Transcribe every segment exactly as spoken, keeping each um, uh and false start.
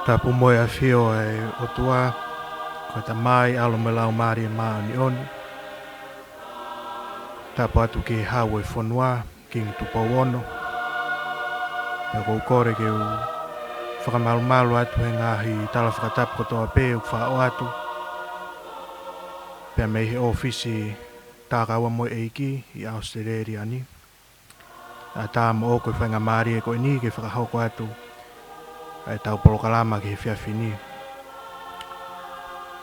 Tapu mo e ʻafio ʻa e ʻOtua, ko e Tamai, ʻAlo mo e Laumālie Māʻoniʻoni. Tapu atu ki he Hau ʻo e fonua, Kingi Tupou Ono. Pea ʻoku ou kole ke u fakamalumalu atu he ngaahi tala fakatapu kotoa pē ʻoku faʻa ʻoatu, pea mei he ʻōfisi Takaua mo e ʻEiki ʻi ʻAositelēlia ni. ʻAtā moʻoku e faingamālie ko eni ke fakahoko atu ʻa ʻetau polokalama ki he efiafi ni.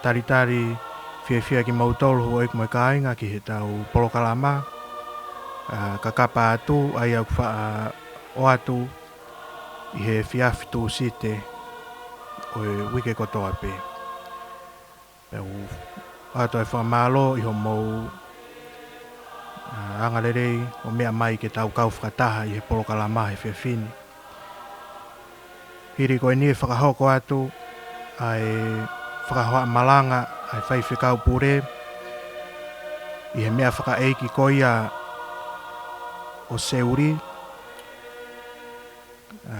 Talitali fiefia kimoutolu houʻeiki mo e kāinga ki heʻetau polokalama, ʻa, kakapa atu ʻa ia ʻoku faʻa ʻoatu ʻi he efiafi Tūsite ʻo e uike kotoa pē. Pea u ʻoatu e fakamālō ʻi hoʻomou, ʻa, angalelei ʻo meʻa mai ke tau kau fakataha ʻi he polokalama he efiafi ni. Hili ko eni e fakahoko atu ʻa e fakahohaʻa malanga ʻa e faifekau pule ʻi he meʻa fakaʻeiki ko ia ʻo Seuli, ʻa,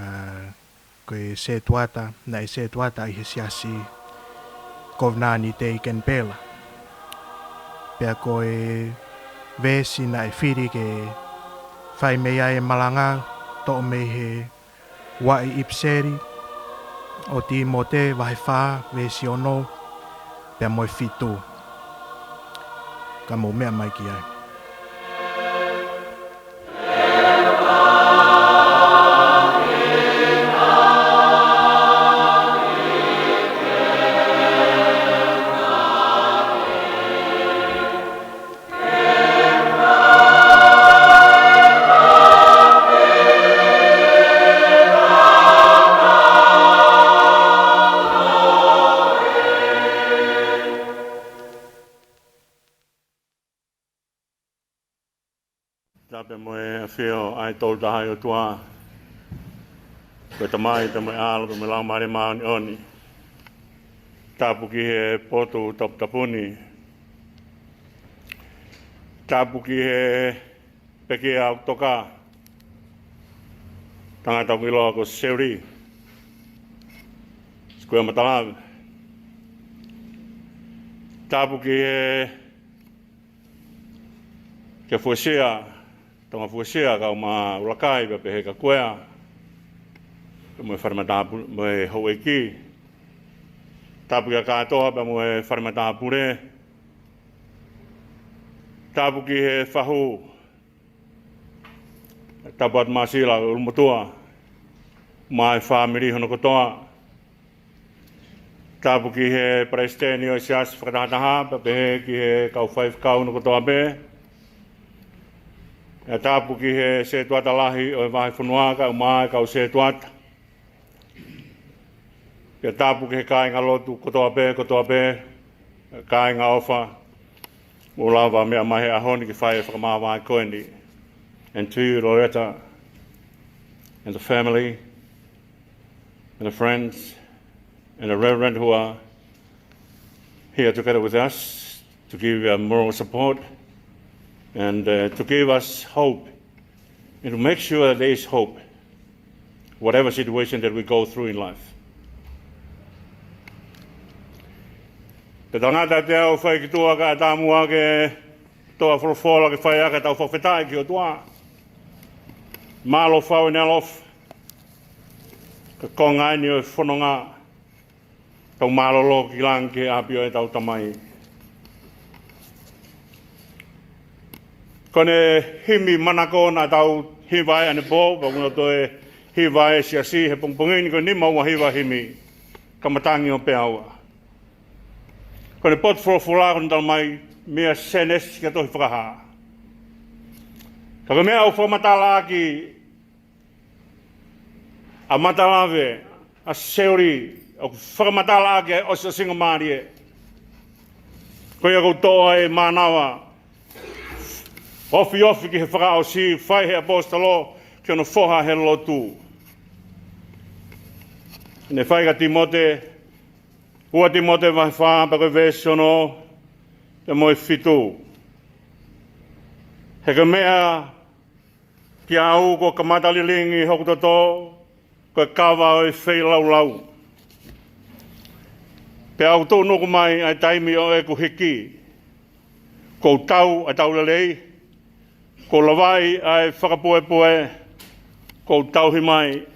ko e sētuata, naʻe sētuata ʻi he Siasi Kovinānite ʻi Kenipela. Pea ko e veesi naʻe fili ke fai mei ai e malanga, toʻo mei he ua ʻi ʻIpiseli ʻo Tīmote vahe fā, veesi ono, pea mo e fitu. Ka mou meʻa mai ki ai. Tapu mo e ʻafio ʻa e Tolu Tahaʻi ʻOtua, ko e Tamai, pea mo e ʻAlo, pea mo e Laumālie Māʻoniʻoni. Tapu ki he potu taputapu ni. Tapu ki he pekia ʻoku toka, tangata ʻoku ʻiloa ko Seuli Sikuea Matalave. Tapu ki he, ki he fuesia, Tonga fuesia, kau ma ʻUlakai, pea pehē kia Kuea, pea mo e fale matāpule, mo e houʻeiki. Tapu kia Kātoa, pea mo e fale matāpule. Tapu ki he fahu, tapu atu Māsila ʻUlumotuʻa, mo e fāmili hono kotoa. Tapu ki he palesiteni ʻo e siasi fakatahataha, pea pehē ki he kau faifekau hono kotoa pē. ʻIo, tapu ki he sētuata lahi ʻo e vahefonua, kau mai kau sētuata. Pea tapu ki he kāingalotu kotoa pē, kotoa pē, kāinga ʻofa, mou lava meʻa mai he ʻaho ni ke fai e fakamāvae ko eni. And to you, Loretta, and the family, and the friends, and the Reverend who are here together with us to give, uh, moral support and, uh, to give us hope and to make sure that there is hope, whatever situation that we go through in life. Ko e tangata te u fai ki tuʻa kae ʻatā muʻa ke toʻo e folofola ke fai ʻaki ʻetau fakafetaʻi ki he ʻOtua. Mālō fau ʻene ʻaloʻofa. Ko e konga eni ʻo e fononga. Tau mālōlō ki langi ki he ʻapi ʻo ʻetau Tamai. Ko ʻene himi manako naʻa tau hiva ai ʻanepō, pea ʻoku na toe hiva ai e siasi he pongipongi ni, ko e nima ua hiva himi. Ka matangi ʻo Peaua. Ko ʻene potu folofola ko ʻene talamai mei he Sēnesi ki he Tohi Fakahā. Ka ko e meʻa ʻoku fakamatalaʻaki ʻa Matalave, ʻa Seuli, ʻoku fakamatalaʻaki ʻa e ʻosiʻosingamālie. Ko ia ʻoku toʻo ai e mānava, ofiofi ki he fakaʻosi, fai he ʻaposetolo ki hono foha he lotu. Ne fai kia Tīmote, ua Tīmote vahe fā, pea ko e veesi ono, pea mo e fitu. He ko e meʻa kiate au kuo kamata lilingi hoku toto, ko e kava ʻo e feilaulau. ʻOku ou tuʻunuku mai ʻa e taimi ʻo ʻeku hiki. Kuo u tau ʻa e tau lelei. Kuo u lavaʻi ʻa e fakapoʻupoʻu. Kuo u tauhi mai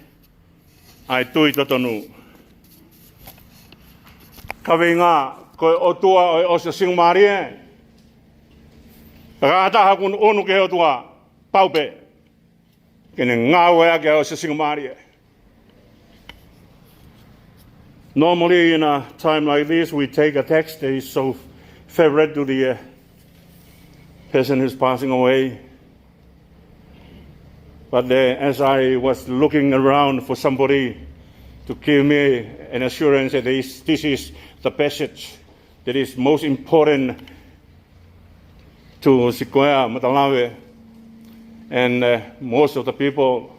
ʻa e tui totonu. Kaveinga, ko e ʻOtua ʻo e ʻOsi ʻo Singomālie. Ka ʻi ai ha taha ʻoku ʻunuʻunu ki he ʻOtua, pau pē ke ne ngāueʻaki ʻa e ʻOsi ʻo Singomālie. Normally, in a time like this, we take a text that is so favorite to the uh, person who's passing away. But uh, as I was looking around for somebody to give me an assurance that this, this is the passage that is most important to Sikoea Matalave, and uh, most of the people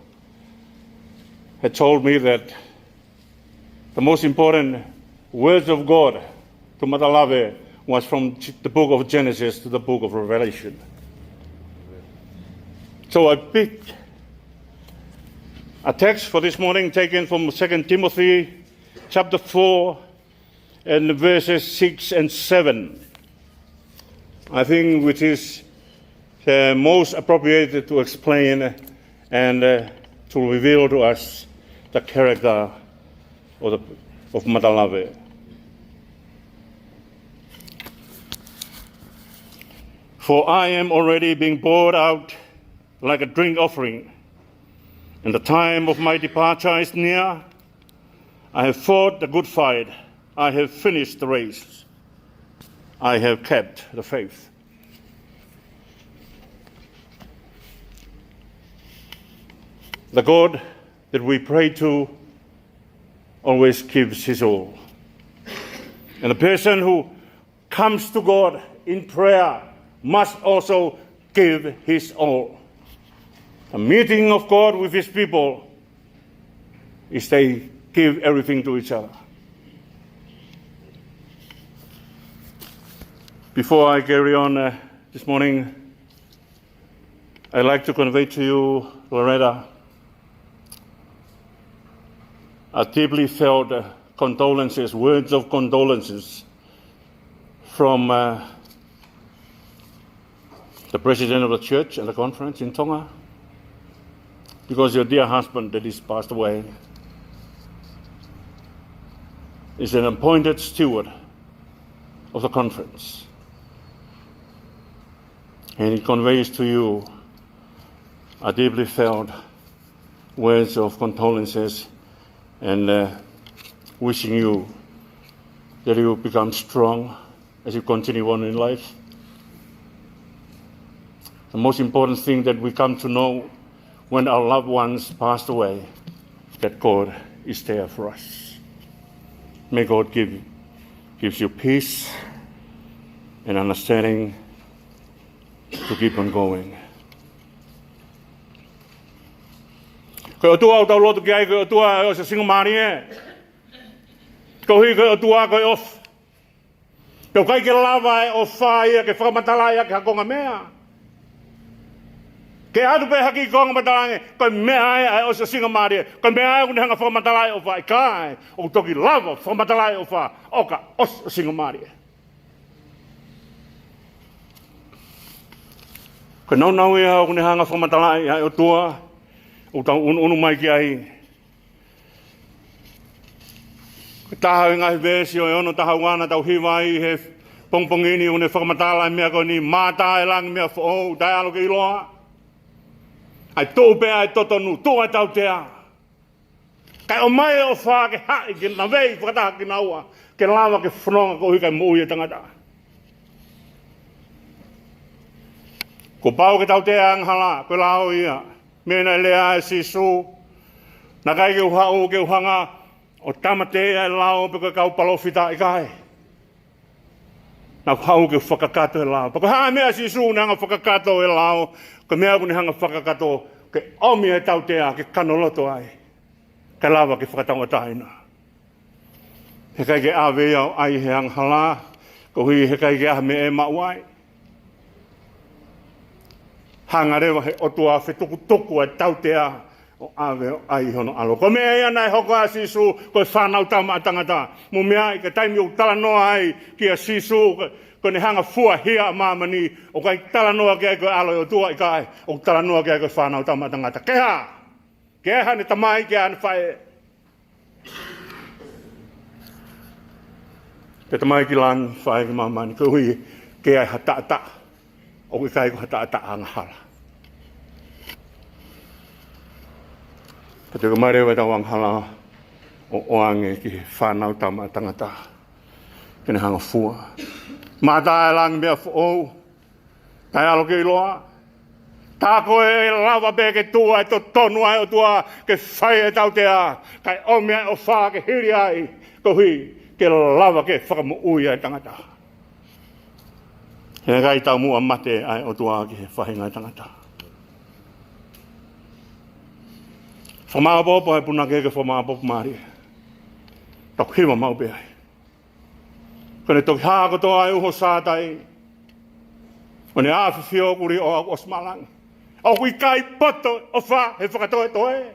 had told me that the most important words of God to Matalave was from the book of Genesis to the book of Revelation. So I picked a text for this morning taken from Second Timothy chapter four and verses six and seven, I think, which is the most appropriate to explain and uh, to reveal to us the character of, the, of Matalave. For I am already being poured out like a drink offering, and the time of my departure is near. I have fought the good fight. I have finished the race. I have kept the faith. The God that we pray to always gives his all. And the person who comes to God in prayer must also give his all. The meeting of God with his people is they give everything to each other. Before I carry on uh, this morning, I'd like to convey to you, Loretta, a deeply felt uh, condolences, words of condolences from uh, the president of the church and the conference in Tonga, because your dear husband that is passed away is an appointed steward of the conference. And he conveys to you a deeply felt words of condolences and uh, wishing you that you become strong as you continue on in life. The most important thing that we come to know when our loved ones passed away, that God is there for us. May God give gives you peace and understanding to keep on going. Ko e ʻOtua ʻoku tau lotu ki ai, ko e ʻOtua ʻo e ʻOsi ʻo Singomālie. Koeʻuhi ko e ʻOtua ko e ʻofa. Pea ʻoku ʻikai ke lava ʻe he ʻofa ia ke fakamatalaʻi ʻaki ha konga meʻa. Ke ʻatu pē ha kiʻi konga matala ange, ko e meʻa ia ʻa e ʻOsi ʻo Singomālie. Ko e meʻa ia ʻoku ne hanga ʻo fakamatalaʻi ʻofa, ʻikai. ʻOku toki lava ʻo fakamatalaʻi ʻofa ʻo ka ʻOsi ʻo Singomālie. Ko e nāunau ia ʻoku ne hanga ʻo fakamatalaʻi ʻa e ʻOtua ʻoku tau ʻunuʻunu mai ki ai. Ko e taha ʻo e ngaahi veesi ʻo e ono taha ua naʻa tau hiva ai he pongipongi ni, ʻoku ne fakamatala e meʻa ko eni: Mātā e langi, meʻa foʻou, taʻeʻalo ke ʻiloa. ʻA e tuʻu pē ʻa e totonu, tuʻu ʻa e tautea. Kae ʻomai e ʻofa ke haʻi, ke navei fakataha kinaua, ke lava ke fononga koeʻuhi kae moʻui e tangata. Kuo pau ke tautea e angahala, ko e lao ia. Meʻa naʻe lea ai ʻa Sīsū, naʻe ʻikai ke u haʻu ke u hanga ʻo tāmateʻi ʻa e lao pe ko e kau palōfita, ʻikai. Naʻa ku haʻu ke u fakakakato e lao. Pea ko e hā e meʻa ʻa Sīsū ʻoku ne hanga ʻo fakakakato e lao? Ko e meʻa ʻoku ne hanga ʻo fakakakato ke ʻomi e tautea ke kanoloto ai, kae lava ke fakatauʻatāina. He ʻikai ke ʻave ia ʻo ʻai he angahala, koeʻuhi he ʻikai ke ʻi ai ha meʻa ʻe maʻu ai. Hanga leva he ʻOtua ʻo fetukutuku ʻa e tautea ʻo ʻave ʻo ʻai hono ʻAlo. Ko e meʻa ia naʻe hoko ʻa Sīsū, ko e Fānautama ʻa Tangata. Mou meaʻi, ko e taimi ʻoku talanoa ai kia Sīsū, ko, ko ʻene hanga ʻo fua hia ʻa māmani, ʻoku ʻikai talanoa ki ai ko e ʻAlo ʻo e ʻOtua, ʻikai, ʻoku talanoa ki ai ko e Fānautama ʻa Tangata. Ke hā? Ke ʻi ai haʻane tamai, ke ʻi ai haʻane faʻē. Pea tamai ki langi, faʻē ki māmani, koeʻuhi ke ʻi ai ha taʻataʻa ʻoku ʻikai ko ha taʻataʻa angahala. Ka te ke mare ʻetau angahala ʻo ʻoange ki he Fānautama ʻa Tangata ke ne hanga ʻo fua. Mātā e langi meʻa foʻou, taʻe ʻalu ke ʻiloa. Tā ko ē ʻe lava pē ke tuʻu ai e totonu ʻa e ʻOtua ke fai e tautea, kae ʻomi ai e ʻofa ke hili ai, koeʻuhi ke lava ke fakamoʻui ai e tangata. He ʻikai taumuʻa mate ʻa e ʻOtua ki he faʻahinga ʻo e tangata. Fakamāʻopoʻopo e punake ke fakamāʻopoʻopo mālie. Tau hiva maʻu pē ai. Ko ʻene toki hā kotoa e uho Sātai, ʻo ne ʻafio ʻo kuli ʻo ʻosi malangi. ʻOku ʻikai poto ʻofa he fakatoetoe.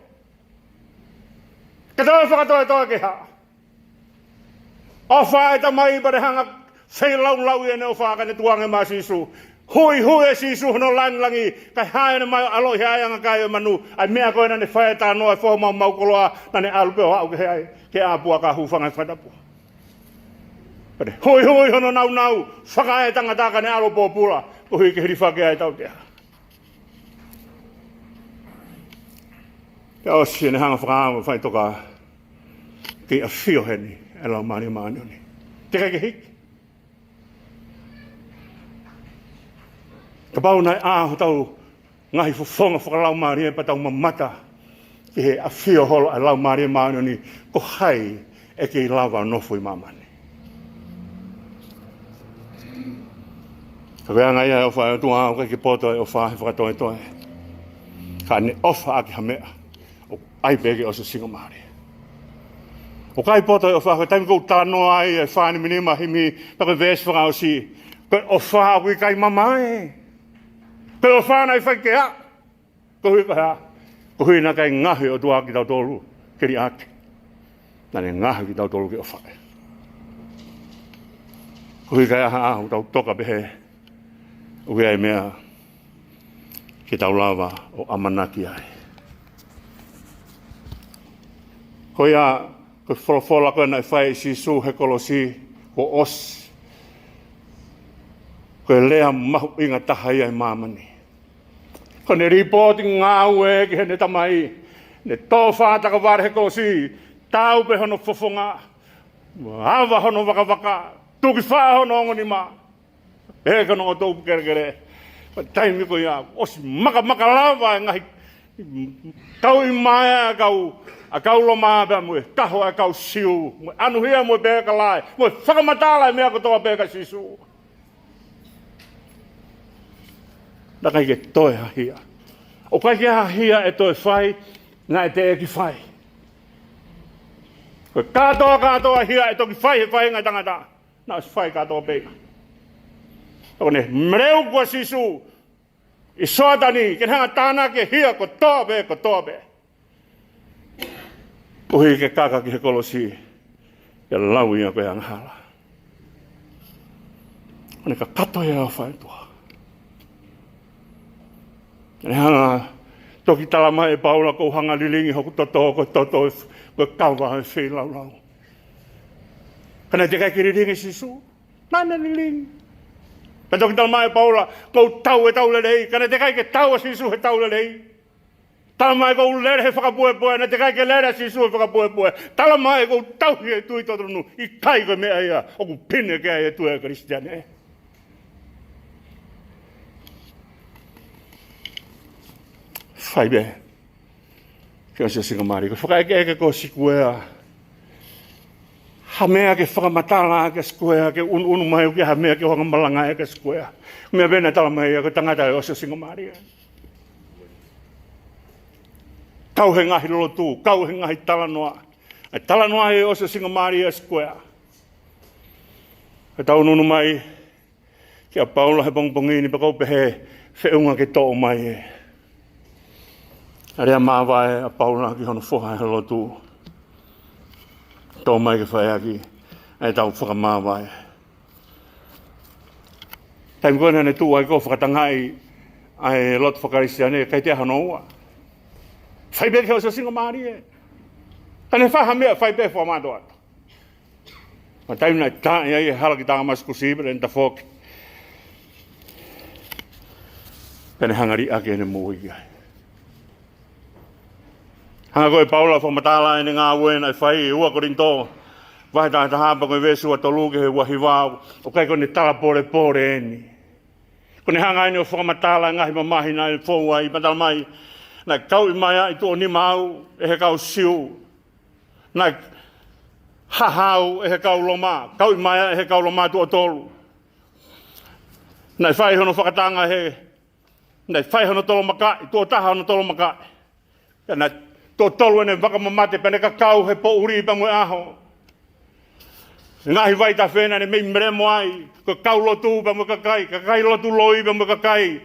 Ka toe fakatoetoe ke hā? ʻOfa e tamai pea ne hanga ʻo feilaulau ʻi heʻene ʻofa ka ne tukuange maʻa Sīsū. Huʻihuʻi ʻe Sīsū hono langilangi, kae haʻu ʻene mai ʻo ʻaloʻi he ʻaiʻanga kai ʻo e manu, ʻa e meʻa ko ē naʻa ne fai ai e talanoa e foha maumau koloa, naʻa ne ʻalu pē ʻo aʻu ki he ʻai, ki he ʻā puaka hūfanga he fakatapu. Pea ne huʻihuʻi hono nāunau, fakaʻā e tangata ka ne ʻalu ʻo pōpula, koeʻuhi ke hilifaki ai e tautea. Pea ʻosi ʻene hanga ʻo fakaava faʻitoka, kei ʻafio heni e Laumālie Māʻoniʻoni. Teʻeki ai ke hiki. Kapau naʻe ʻā hotau ngaahi fofonga fakalaumālie pea tau mamata ki he ʻafio holo ʻa e Laumālie Māʻoniʻoni, ko hai ʻe kei lava ʻo nofo ʻi māmani? Ka ko e anga ia e ʻofa ʻa e ʻOtua, ʻoku ʻikai ke poto e ʻofa he fakatoetoe. Ka ne ʻofa ʻaki ha meʻa, ʻoku ʻai pē ke ʻosi ʻo singamālie. ʻOku ʻikai poto e ʻofa, ko e taimi ʻoku talanoa ai e fānimanima himi, pea ko e veesi fakaʻosi, ko e ʻofa ʻoku ʻikai mamae. Ko e ʻofa naʻe fai ke aʻu. Koeʻuhi ko e hā? Koeʻuhi naʻe ʻikai ngaohi e ʻOtua kitautolu ke liʻaki. Naʻa ne ngaohi kitautolu ke ʻofaʻi. Koeʻuhi ka ʻi ai ha ʻaho ʻoku tau toka pehē, ʻoku ʻi ai e meʻa ke tau lava ʻo ʻamanaki ai. Ko ia, ko e folofola ko ē naʻe fai ʻe Sīsū he kolosi kuo ʻosi, ko e lea mahuʻinga taha ia ʻi māmani. Ko ʻene lipooti ngāue ki heʻene tamai, ne tō fā takavale he kolosi, tau pē hono fofonga, ava hono vakavaka, tuki fā hono ongo nima. Pehē ki hono ʻotu kelekele. Ko e taimi ko ia, ʻosi makamaka lava e ngaahi tauʻi mai ʻa e kau, ʻa e kau Loma pea mo e taho ʻa e kau Siu, mo e ʻanuhia mo e pēkalae, mo e fakamatala e meʻa kotoa pē kia Sīsū. Naʻe ʻikai ke toe ha hia. ʻOku ʻikai ke ha hia ʻe toe fai, naʻe teʻeki fai. Ko e kātoa, kātoa hia ʻe toki fai he faʻahinga ʻo e tangata, naʻe ʻosi fai kātoa pē ia. Ko ʻene meleu ko ē ʻa Sīsū ʻi Soatani, ke ne hanga ʻo tānaki e hia kotoa pē, kotoa pē. Koeʻuhi ke kaka ki he kolosi, ke lau ia ko e angahala. Ko ʻene kakato ia ʻa e ʻofa ʻa e ʻOtua. Ke ne hanga, toki talamai ʻe Paula, kuo u hanga ʻo lilingi hoku toto, ko e toto, ko e kava ʻo e feilaulau. Ka naʻe teʻeki ai ke lilingi ʻe Sīsū, naʻa ne lilingi. Pea toki talamai ʻe Paula, kuo u tau e tau lelei, ka naʻe teʻeki ai ke tau ʻa Sīsū he tau lelei. Talamai kuo u lele he fakapuepue, naʻe teʻeki ai ke lele ʻa Sīsū he fakapuepue. Talamai kuo u tauhi e tui totonu, ʻikai ko e meʻa ia ʻoku pine ki ai e tui ʻa e Kalisitiane. Fai pē ke ʻosi ʻo singamālie. Ko e fakaʻekeʻeke ko e sikuea, ha meʻa ke fakamatala ki he sikuea, ke ʻunuʻunu mai ʻoku ʻi ai ha meʻa ke hanga ʻo malanga ki he sikuea. Meʻa pē naʻe talamai ia ko e tangata ʻe ʻosi ʻo singamālie. Kau he ngaahi lotu, kau he ngaahi talanoa. ʻA e talanoa ʻe ʻosi ʻo singamālie ʻa e sikuea. Ka tau ʻunuʻunu mai kia Paula he pongipongi ni pea ʻoku ou pehē, feʻunga ke toʻo mai ē. Naʻe lea māvae ʻa Paula ki hono foha he lotu. Tō mai ke fai ʻaki ʻetau fakamāvae. Taimi ko ē naʻa ne tuʻu ai ko ē ʻo fakatangaʻi ʻa e lotu faka-Kalisitiane, ʻikai toe ʻi ai hano ua. Fai pē ki he ʻosiʻosingamālie. Ka ne fai ha meʻa, fai pē fakamātoato. Mo e taimi naʻe tā ai e hala ki Tāmasikusi, pea ne tafoki. Pea ne hanga ʻo liʻaki ʻene moʻui ki ai. Hanga ko ē ʻe Paula ʻo fakamatala ʻene ngāue naʻe fai ʻi he ua Kolinitō vahe taha taha pea ko e veesi ua tolu ki he ua hiva, ʻoku ʻikai ko ʻene tala pōlepole eni. Ko ʻene hanga eni ʻo fakamatala e ngaahi mamahi naʻe fou ai, pea tala mai, naʻe kauʻi mai ʻa e tuʻo nima au ʻe he kau Siu. Naʻe haha au ʻe he kau Loma, kauʻi mai ʻe he kau Loma tuʻo tolu. Naʻe fai hono fakatanga he, naʻe fai hono tolomakaʻi, tuʻo taha hono tolomakaʻi. Pea naʻe tuʻo tolu ʻene vakamamate, pea ne kakau he poʻuli pea mo e ʻaho. Ngaahi vaitafe naʻa ne meimei melemo ai, ko e kau lotu pea mo e kakai, kakai lotu loi pea mo e kakai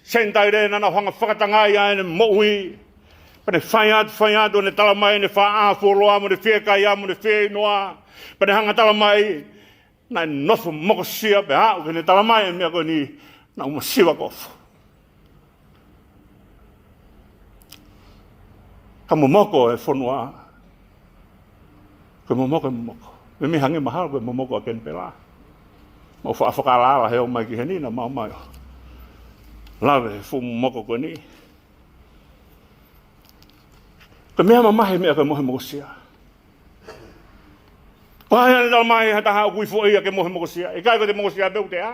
Senitaile naʻa nau hanga ʻo fakatangaʻi ʻa ʻene moʻui. Pea ne fai atu, fai atu, ʻo ne tala mai ʻene faʻa fuoloa mo ʻene fiekaia mo ʻene fieinua. Pea ne hanga ʻo tala mai, naʻe nofo mokosia pea aʻu ki heʻene tala mai e meʻa ko eni, naʻa ku masiva kofu. Ka momoko e fonua. Ko e momoko, e momoko. Meimei hangē mahalo ko e momoko ʻa Kenipela. Mau faʻa fakaalaala he ō mai ki heni naʻa mau ō mai ʻo lave he fuʻu momoko ko eni. Ko e meʻa mamahi e meʻa ko e mohe mokosia. Ko hai ʻe tala mai ha taha ʻoku ʻi foʻi ia ke mohe mokosia? ʻIkai ko e mokosia pē ʻoku te ʻā.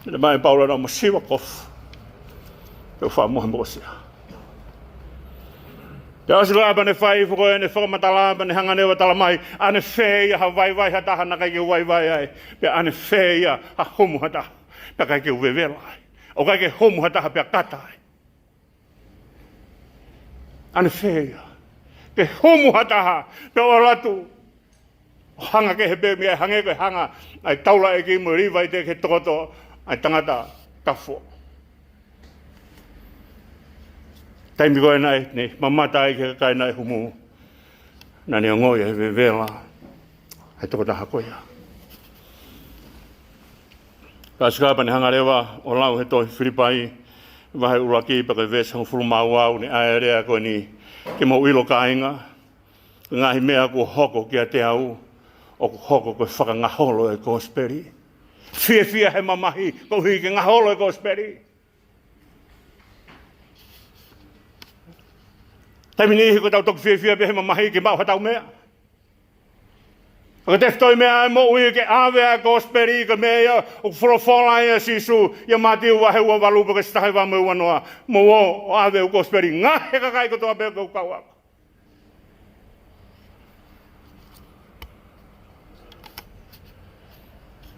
Tala mai ʻe Paula naʻa ku masiva kofu pea u faʻa mohe mokosia. Pea ʻosi ko ia pea ne fai foki ʻene fakamatala pea ne hanga leva ʻo tala mai, ʻa ne fēia ha vaivai ha taha naʻe ʻikai ke u vaivai ai. Pea ʻa ne fēia ha humu ha taha pea ʻikai ke u vevela ai. ʻOku ʻikai ke humu ha taha pea kata ai. ʻA ne fēia ke humu ha taha pea u ʻalu atu ʻo hanga kehe pē mei ai, hangē ko e hanga ʻa e taulaʻeiki mo e Līvaite ki he tokoto ʻa e tangata kafo. Taimi ko ē naʻe, ne mamata ai ki he kakai naʻe humu, naʻa ne ongoʻi ʻa e vevela ʻa e tokotaha ko ia. Ka ʻosi ko ia pea ne hanga leva ʻo lau he tohi Filipai vahe ʻuluaki pea ko e veesi hongofulu mā ua, ʻoku ne ʻai e lea ko eni ke mou ʻilo kāinga, ko e ngaahi meʻa kuo hoko kiate au, ʻoku hoko ko e fakangaholo e kosipeli. Fiefia he mamahi koeʻuhi ke ngaholo e kosipeli. Taimi niʻihi ʻoku tau toki fiefia pē he mamahi ke maʻu haʻatau meʻa. Ka ko e tefitoʻi meʻa ʻa e moʻui ke ʻave ʻa e kosipeli, ko e meʻa ia ʻoku folofola ai ʻa Sīsū ʻia Mātiu vahe ua valu pea ko e veesi taha hiva mo e ua noa. Mou ō ʻo ʻave ʻeku kosipeli, ngaohi e kakai kotoa pē ke u kau ako.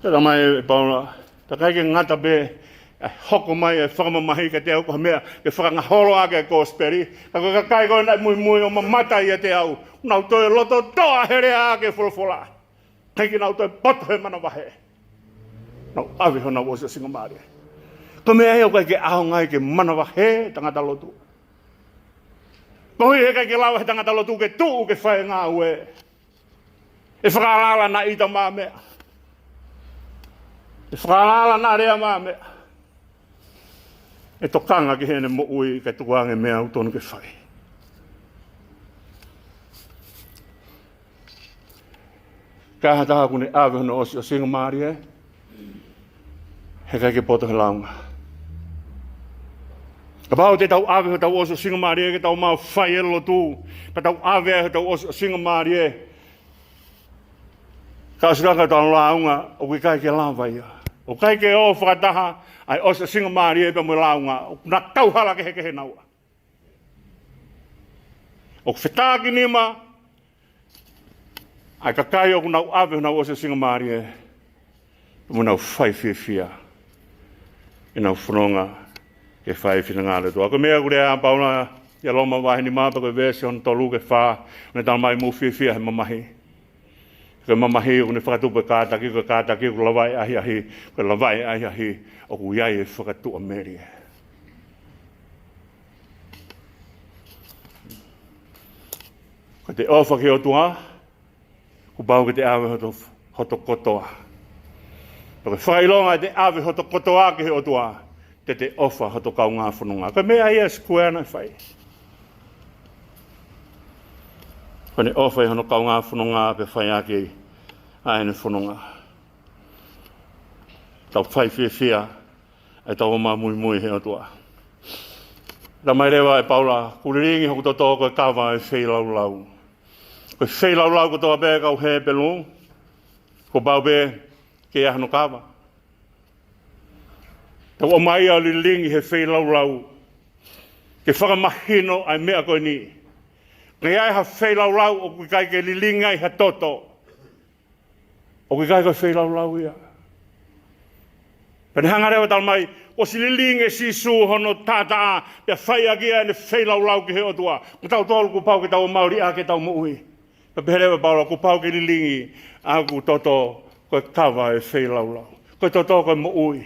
Tala mai ʻe Paula, ʻoku ʻikai ke ngata pē ʻa e hoko mai e fakamamahi kiate au ko ha meʻa ke fakangaholo ʻaki e kosipeli, ka ko e kakai ko ē naʻe muimui ʻo mamata ʻiate au, nau toe loto toʻa he lea ʻaki e folofola. ʻIkai ke nau toe poto he manavahē. Nau ʻave honau ʻosiʻosingamālie. Ko e meʻa ia ʻoku ʻikai ke ʻaonga ai ke manavahē tangata lotu. Koeʻuhi he ʻikai ke lava he tangata lotu ke tuʻu ke fai e ngāue. ʻE fakaalaala naʻa ʻita maʻa meʻa. ʻE fakaalaala naʻa lea maʻa meʻa. ʻE tokanga ki heʻene moʻui kae tukuange e meʻa ʻoku tonu ke fai. Ka ha taha ʻoku ne ʻave hono ʻosiʻosingamālie, he ʻikai ke poto he lāunga. Kapau te tau ʻave hotau ʻosiʻosingamālie ke tau maʻu fai e lotu, pea tau ʻave ai hotau ʻosiʻosingamālie, ka ʻosi ko ia ka tau lāunga, ʻoku ʻikai ke lava ia. ʻOku ʻikai ke ō fakataha ʻa e ʻosiʻosingamālie pea mo e lāunga, ʻoku na kauhala kehekehe naua. ʻOku fetākinima ʻa e kakai ʻoku nau ʻave honau ʻosiʻosingamālie, mo nau fai fiefia ʻenau fononga ke fai e finangalo ʻo e ʻOtua. Ko e meʻa ʻoku lea ai ʻa Paula ʻia Loma vahe nima pea ko e veesi hono tolu ki he fā, ʻoku ne tala mai mou fiefia he mamahi. Ko e mamahi ʻoku ne fakatupu e kātaki, ko e kātaki ʻoku lavaʻi ʻahiʻahi, ko e lavaʻi ʻahiʻahi ʻoku ʻi ai e fakatuʻamelie. Ko ʻete ʻofa ki he ʻOtua, kuo pau ke te ʻave hoto, hoto kotoa. Pea ko e fakaʻilonga ʻete ʻave hoto kotoa ki he ʻOtua, te te ʻofa hoto kaungā fononga. Ko e meʻa ia ʻa e Sikuea naʻe fai. Ko ʻene ʻofa ʻi hono kaungā fononga pea fai ʻaki ʻa ʻene fononga. Tau fai fiefia ʻetau ō mai muimui he ʻOtua. Talamai leva ʻe Paula, kuo lilingi hoku toto ko e kava ʻo e feilaulau. Ko e feilaulau kotoa pē ʻa e kau Hepelū, kuo pau pē ke ʻi ai hano kava. Tau ō mai ʻo lilingi he feilaulau ke fakamahino ʻa e meʻa ko eni. Ka ʻi ai ha feilaulau ʻoku ʻikai ke lilingi ai ha toto, ʻoku ʻikai ko e feilaulau ia. Pea ne hanga leva ʻo talamai, kuo ʻosi lilingi ʻe Sīsū hono taʻataʻa, pea fai ʻaki ia ʻene feilaulau ki he ʻOtua. Ko tautolu kuo pau ke tau ō mai ʻo liʻaki ʻetau moʻui. Pea pehē leva ʻe Paula, kuo pau ke lilingi ʻa hoku toto ko e kava ʻo e feilaulau. Ko e toto ko e moʻui.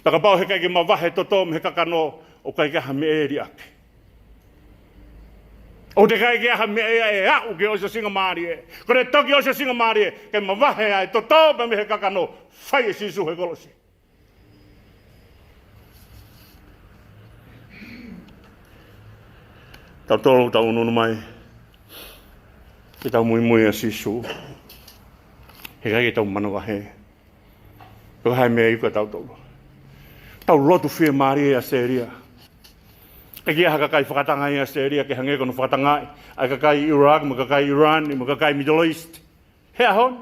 Pea kapau he ʻikai ke mavahe e toto mei he kakano, ʻoku ʻikai ke ʻi ai ha meʻa ʻe liʻaki. ʻOku teʻeki ai ke ʻi ai ha meʻa ia ʻe aʻu ki he ʻosiʻosingamālie. Ko ʻene toki ʻosiʻosingamālie, ke mavahe ʻa e toto pea mei he kakano, fai ʻe Sīsū he kolosi. Tautolu tau ʻunuʻunu mai ke tau muimui ʻia Sīsū. He ʻikai ke tau manavahē. Pea ko e hā e meʻa ʻoku ʻikai ke tau tau. Tau lotu fiemālie ʻi ʻAositelēlia. ʻIkai ke ʻi ai ha kakai fakatanga ʻi ʻAositelēlia ke hangē ko hono fakatangaʻi ʻa e kakai Iraq, mo e kakai Iran, mo e kakai Middle East he ʻaho ni.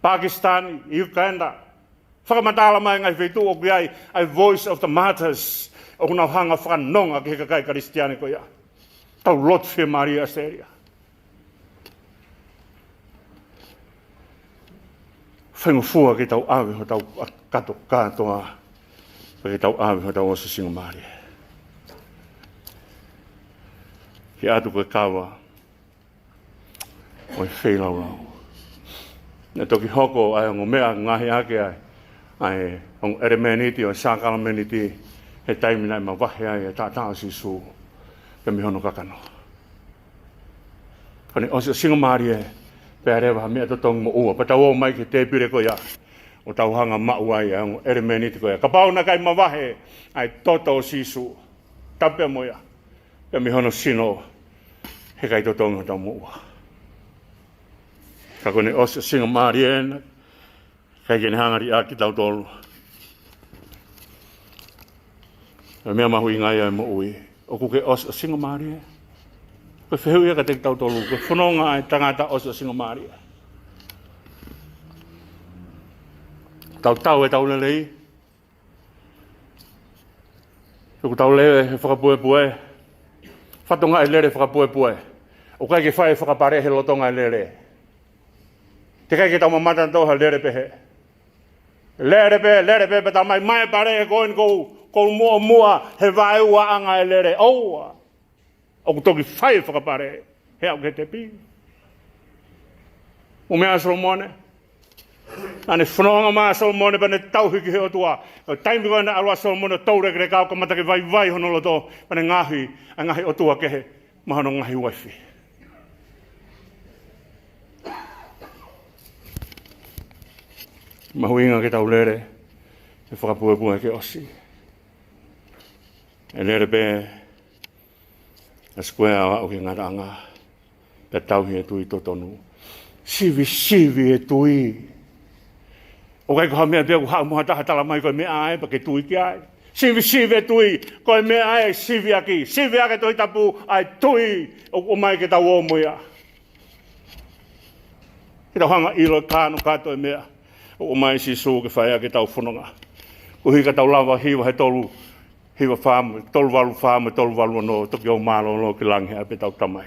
Pakistan, Uganda. Fakamatala mai e ngaahi feituʻu ʻoku ʻi ai ʻa e Voice of the Martyrs, ʻoku nau hanga ʻo fakanonga ki he kakai Kalisitiane ko ia. Tau lotu fiemālie ʻi ʻAositelēlia. Faingofua ke tau ʻave hotau kato kātoa, pea ke tau ʻave hotau ʻosiʻosingamālie. Ke ʻatu ko e kava ʻo e feilaulau. Naʻe toki hoko ʻa e ongo meʻa ngaohi ʻaki ʻa e, ʻa e ongo ʻelemēniti ʻo e sākalamēniti he taimi naʻe mavahe ai e taʻataʻa ʻo Sīsū pea mei hono kakano. Ko ʻene ʻosiʻosingamālie, pea leva ha meʻa totongi moʻua, pea tau ō mai ki he tēpile ko ia, ʻo tau hanga ʻo maʻu ai ʻa e ongo ʻelemēniti ko ia. Kapau naʻe ʻikai mavahe ʻa e toto ʻo Sīsū, tapu pea mo ia, pea mei hono sino, he ʻikai totongi hotau moʻua. Ka ko ʻene ʻosiʻosingamālie ena, ʻikai ke ne hanga ʻo liʻaki kitautolu. Ko e meʻa mahuʻinga ia ʻo e moʻui. ʻOku ke ʻosiʻosingamālie? Ko e fehuʻi ia kiate kitautolu. Ko e fononga ʻa e tangata ʻosiʻosingamālie. Tau tau ʻetau lelei. ʻOku tau lele he fakapuepue. Fatongia e lele fakapuepue. ʻOku ʻikai ke fai e fakapale he lolotonga e lele. Teʻeki ai ke tau mamata ʻo tau ha lele pehē. Lele pē, lele pē, pea talamai mai e pale he ko eni ʻoku ou, ʻoku ou muʻomuʻa he vaeuaʻanga e lele. ʻOua. ʻOku toki fai e fakapale he aʻu ki he tepi. Ko e meʻa ʻa Solomone. Naʻa ne fononga mai ʻa Solomone pea ne tauhi ki he ʻOtua. Ko e taimi ko ē naʻe ʻalu ai ʻa Solomone ʻo toulekeleka ʻo kamata ke vaivai hono loto, pea ne ngaohi ʻa e ngaahi ʻotua kehe maʻa hono ngaahi uaifi. Mahuʻinga ke tau lele he fakapuepue ke ʻosi. ʻE lele pē ʻa e Sikuea ʻo aʻu ki he ngataʻanga. Pea tauhi e tui totonu. Sivisivi e tui. ʻOku ʻikai ko ha meʻa pē ʻoku haʻu mo ha taha ʻo talamai ko e meʻa ē pea ke tui ki ai. Sivisivi e tui, ko e meʻa ē siviʻaki. Siviʻaki e Tohi Tapu, ʻa e tui ʻoku ʻomai ke tau ō mo ia. Ke tau hanga ʻo ʻilo kānokato e meʻa ʻoku ʻomai ʻe Sīsū ke fai ʻaki ʻetau fononga. Koeʻuhi ka tau lava ʻo hiva he tolu hiva fā mo, tolu valu fā mo e tolu valu ono, toki ō mālōlō ki langi he ʻapi ʻetau Tamai.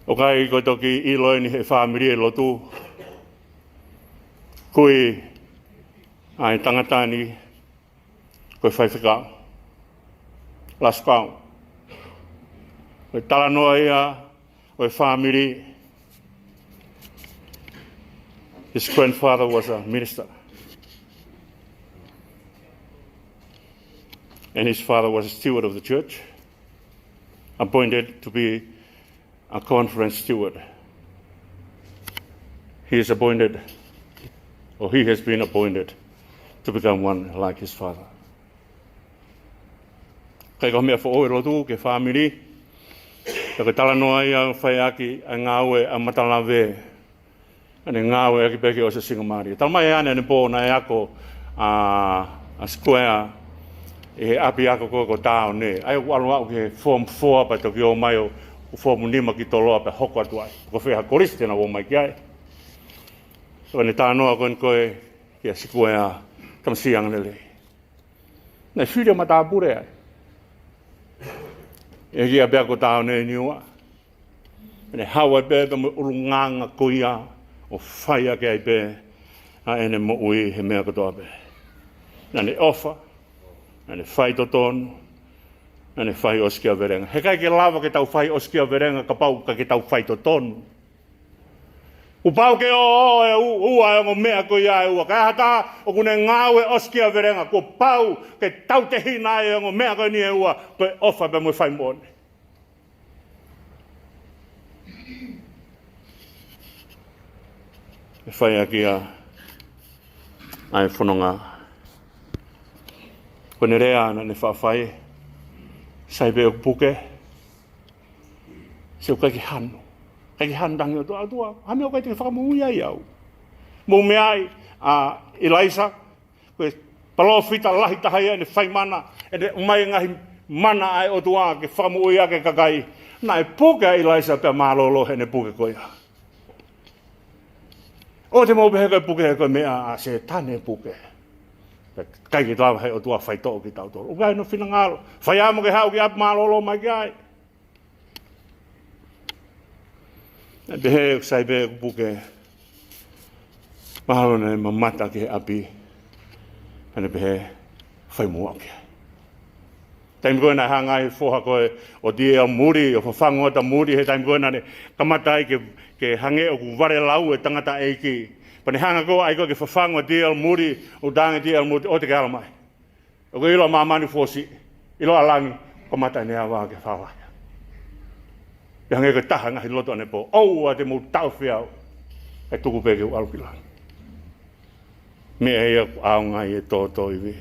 ʻOku ʻikai ko e toki ʻilo eni he fāmili e lotu. Kui ʻa e tangata ni, ko e faifekau. Laskau. Ko e talanoa ia ʻo e fāmili. His grandfather was a minister. And his father was a steward of the church. appointed to be a conference steward. He is appointed, or he has been appointed to become one like his father. Kae ko e meʻa foʻou e lotu ki he fāmili, ʻa ia ko e talanoa ia ʻoku fai ʻaki ʻa e ngāue ʻa Matalave, ʻene ngāue ʻaki pē ki ʻOsi Singamālie. Talamai ʻanenai ʻanepō naʻe ako ʻa, ʻa Sikuea ʻi he ʻapiako ko, ko Taone. ʻA ia ʻoku ʻalu ʻo aʻu ki he form four pea toki ō mai ʻo, ʻo form nima ki Toloa pea hoko atu ai. Ko fē ha kolisi te na ō mai ki ai. Ko ʻene talanoa ko eni ko ē kia Sikuea, tamasiʻi angalelei. Naʻe fili ʻa matāpule ai. ʻI he ʻapiako Taone ʻi Niua. Naʻe haʻu ai pē pea mo e ʻulungaanga ko ia ʻo fai ʻaki ai pē ʻa ʻene moʻui he meʻa kotoa pē. Naʻa ne ʻofa, naʻa ne faitotonu, naʻa ne fai ʻosikiavelenga. He ʻikai ke lava ke tau fai ʻosikiavelenga kapau ʻikai ke tau faitotonu. Kuo pau ke ʻoʻo e ʻu-, ua e ongo meʻa ko ia ʻe ua. Ka ʻi ai ha taha ʻoku ne ngāue ʻosikiavelenga, kuo pau ke tautehina e ongo meʻa ko eni ʻe ua, ko e ʻofa pea mo e faimoʻoni. ʻE fai ʻaki ʻa, ʻa e fononga. Ko ʻene lea naʻa ne faʻa fai, sai pē ʻoku puke, sai ʻoku ʻikai ke hanu. ʻIkai ke hanu, tangi ʻOtua, ʻOtua, ha meʻa ʻoku ʻikai te ke fakamoʻui ai au. Mou meaʻi ʻa ʻIlaisa, ko e palōfita lahi taha ia ʻene fai mana, ʻene ʻomai e ngaahi mana ʻa e ʻOtua ke fakamoʻui ʻaki e kakai. Naʻe puke ʻa ʻIlaisa pea mālōlō heʻene puke ko ia. ʻOua te mou pehē ko e puke ko e meʻa ʻa Sētane e puke. ʻIkai ke lava he ʻOtua faitoʻo kitautolu. ʻOku ʻi ai hono finangalo. Fai ā mo ke haʻu ki ʻapi mālōlō mai ki ai. Naʻe pehē ʻoku sai pē ʻoku puke. Mahalo naʻe mamata ki he ʻapi. Naʻa ne pehē, fai muʻa ki ai. Taimi ko ē naʻe hanga ai e foha ko ē ʻo D L Moody, ʻo fafangu atu ʻa Moody, he taimi ko ē naʻa ne kamata ai ke, ke hangē ʻoku vale lau e tangataʻeiki. Pea ne hanga ko ē ai ko ē ke fafangu ʻa D L Moody, ʻo talaange ʻe D L Moody, ʻoua te ke ala mai. ʻOku ke ʻilo ʻa māmani fuʻu siʻi, ʻilo ʻa langi, kamata ʻene ava ke fālahi. Pea hangē ko e taha e ngaahi lotu ʻanepō, ʻoua te mou taʻofi au, kae tuku pē ke u ʻalu ki langi. Meʻa ia ʻoku ʻaonga ai e tōtōivi.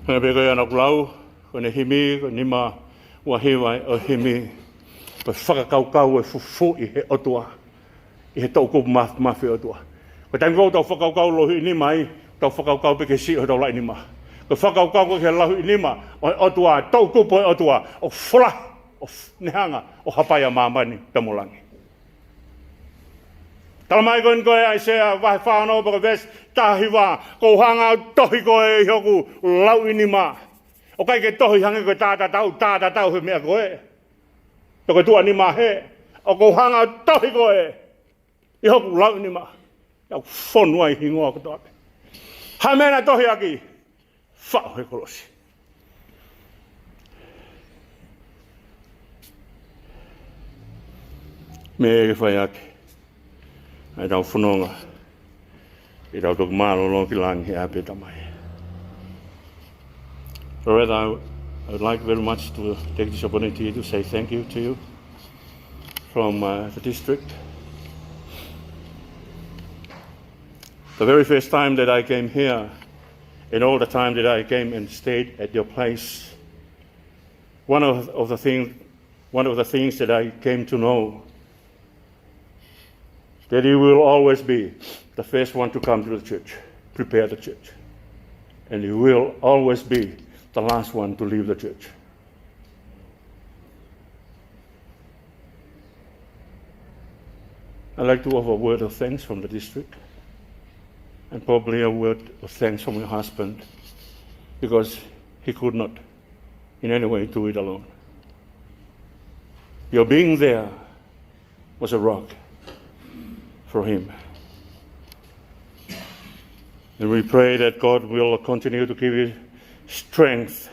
Hangē pē ko ia naʻa ku lau, ko ʻene himi, ko e nima ua hiva ʻo e himi, ko e fakakaukau e fufuuʻi he ʻOtua ʻi he toʻukupu maf-, mafi ʻo e ʻOtua. Ko e taimi ko ē ʻoku tau fakakaukau lauhiʻi nima ai, tau fakakaukau pē ki he siʻi ʻo hotau laʻi nima. Ko e fakakaukau ko ē ki he lauhiʻi nima ʻo e ʻOtua, toʻukupu ʻo e ʻOtua, ʻoku folahi, ʻoku f-, ne hanga ʻo hapai ʻa māmani pea mo langi. Talamai ko eni ko e ʻAisea vahe fā ono pea ko e veesi taha hiva, ʻoku ou hanga ʻo tohi koe ʻi hoku lauʻi nima. ʻOku ʻikai ke tohi hangē ko e tātatau, tātatau he meʻa ko ē. Pe ko e tuʻa nima hē, ʻoku ou hanga ʻo tohi koe ʻi hoku lauʻi nima. ʻOku fonu ai e hingoa kotoa pē. Ha meʻa naʻe tohi ʻaki, faʻo he kolosi. Meʻa ke fai ʻaki ʻa ʻetau fononga, ʻetau toki mālōlō ki langi he ʻapi ʻo e Tamai. Loretta, I, I would like very much to take this opportunity to say thank you to you from, uh, the district. The very first time that I came here, and all the time that I came and stayed at your place, one of, of the thing, one of the things that I came to know, that you will always be the first one to come to the church, prepare the church. And you will always be the last one to leave the church. I'd like to offer a word of thanks from the district, and probably a word of thanks from your husband, because he could not in any way do it alone. Your being there was a rock for him. And we pray that God will continue to give you strength,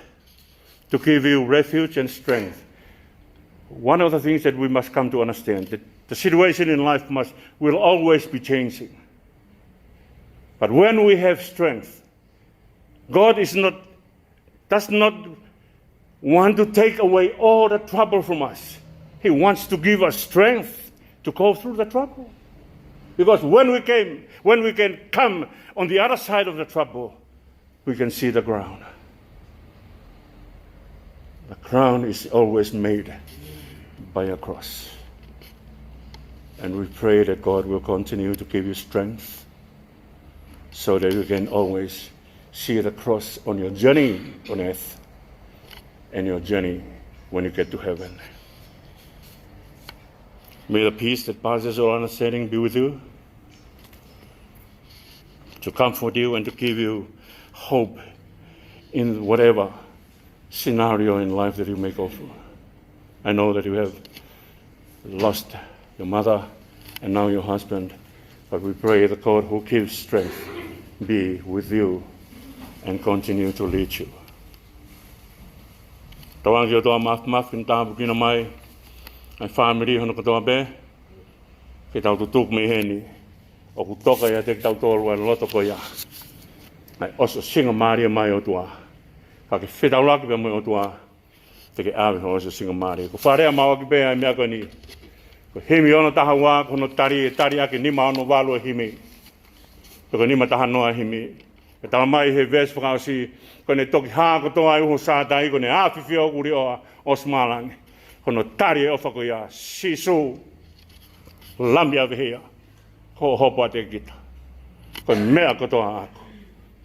to give you refuge and strength. One of the things that we must come to understand, that the situation in life must, will always be changing. But when we have strength, God is not, does not want to take away all the trouble from us. He wants to give us strength to go through the trouble. Because when we came, when we can come on the other side of the trouble, we can see the crown. The crown is always made by a cross. And we pray that God will continue to give you strength so that you can always see the cross on your journey on earth and your journey when you get to heaven. May the peace that passes all understanding be with you, to comfort you and to give you hope in whatever scenario in life that you may go through. I know that you have lost your mother and now your husband, but we pray the God who gives strength be with you and continue to lead you. Tauange ki he ʻOtua Māfimafi ke ne tāpuekina mai ʻa e fāmili hono kotoa pē, ke tau tutuku mei heni ʻoku toka ʻiate kitautolu ʻa e loto ko ia ʻa e ʻosiʻosingamālie mai ʻOtua. Ka ke fetaulaki pea mo e ʻOtua, te ke ʻave ho ʻosiʻosingamālie. Ko e fakalea maʻu ʻaki pē ʻa e meʻa ko eni. Ko e himi ono taha ua, ko hono tali, ʻe tali ʻaki e nima ono valu ʻa e himi. Ko e nima taha noa ʻa e himi. ʻE talamai he veesi fakaʻosi, ko ʻene toki hā kotoa ʻa e uho ʻo Sātai, ko ʻene ʻafifio ʻoku liʻoa ʻosi mei langi. Ko hono tali e ʻofa ko ia, Sīsū, Lami ʻa e Vehia, ko hoʻo hopo ʻiate kita. Ko e meʻa kotoa ʻaʻaku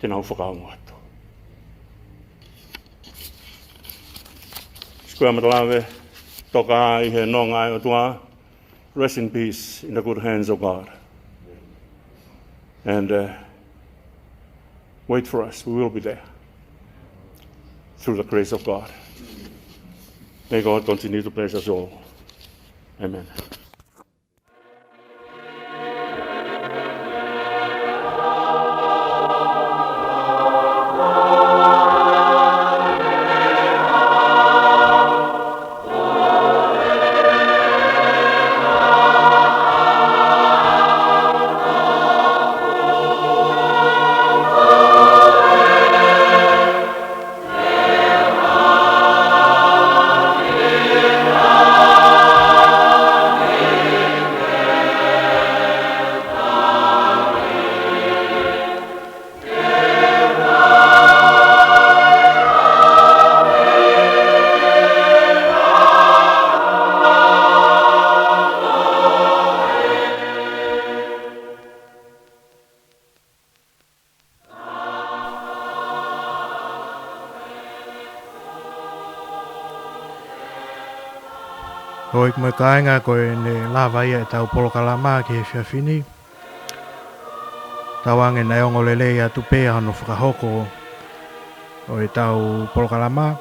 te nau fakaongo atu. Sikuea Matalave, toka ʻi he nonga ʻa e ʻOtua. Rest in peace in the good hands of God. And uh, wait for us. We will be there through the grace of God. May God continue to bless us all. Amen. Hoi, mo e kāinga, ko ʻene lava ia ʻetau polokalama ki he efiafi ni. Tauange naʻe ongo lelei atu pē ʻa hono fakahoko ʻo ʻetau polokalama.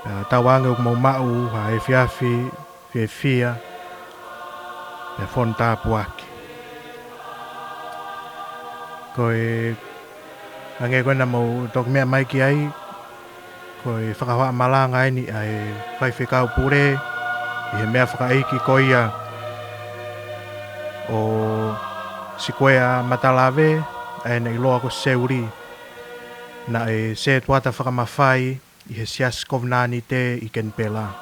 Pea tauange ʻoku mou maʻu ha efiafi fiefia, pea fonu tāpuaki. Ko e hangē ko ena ʻoku mou toki meʻa mai ki ai, ko e fakahohaʻa malanga eni ʻa e faifekau pule ʻi he meʻa fakaʻeiki ko ia ʻo Sikuea Matalave, ʻa ia naʻe ʻiloa ko Seuli, naʻe setuata fakamafai ʻi he Siasi Kovinānite ʻi Kenipela.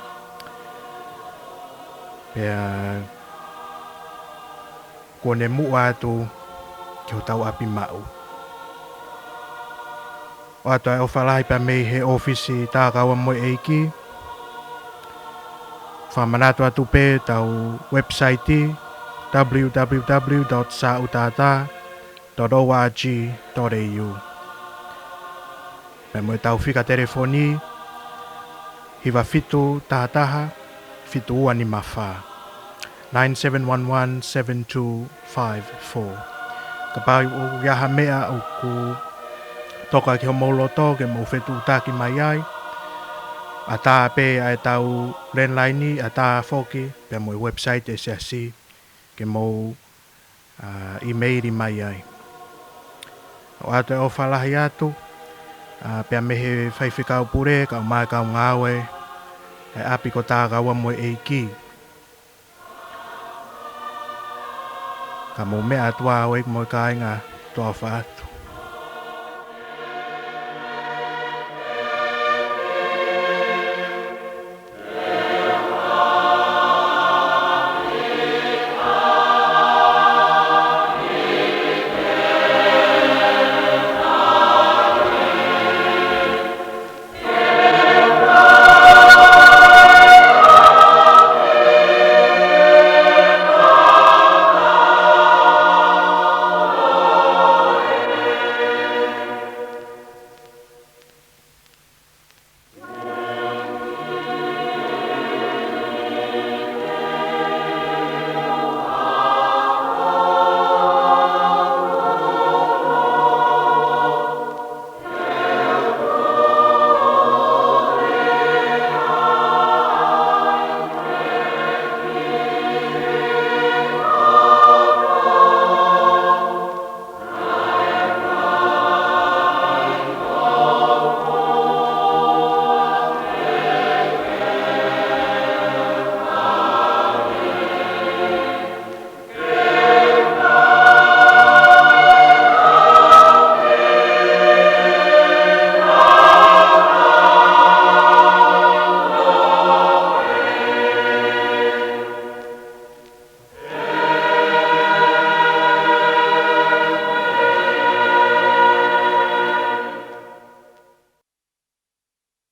Pea kuo ne muʻa atu ki hotau ʻapi maʻu. ʻOatu ʻa e ʻofa lahi pea mei he ʻōfisi Takaua mo e ʻEiki. Fakamanatu atu pē ʻetau website, w w w dot sautata dot o r g dot a u. Pea mo ʻetau fika telefoni, hiva fitu taha taha, fitu ua nima fā. Nine seven one one seven two five four. Kapau ʻoku ʻi ai ha meʻa ʻoku toka ki homou loto ke mou fetuʻutaki mai ai, ʻatā pē ʻa ʻetau landline, ʻatā foki pea mo e website ʻa e Siasi ke mou, ā, ʻīmeili mai ai. ʻOatu e ʻofa lahi atu, ā, pea mei he faifekau pule, kae ʻumaʻā e kau ngāue ʻa e ʻapi ko Takaua mo e ʻEiki. Ka mou meʻa atu ā, hoi, mo e kāinga, tuʻa ʻofa atu.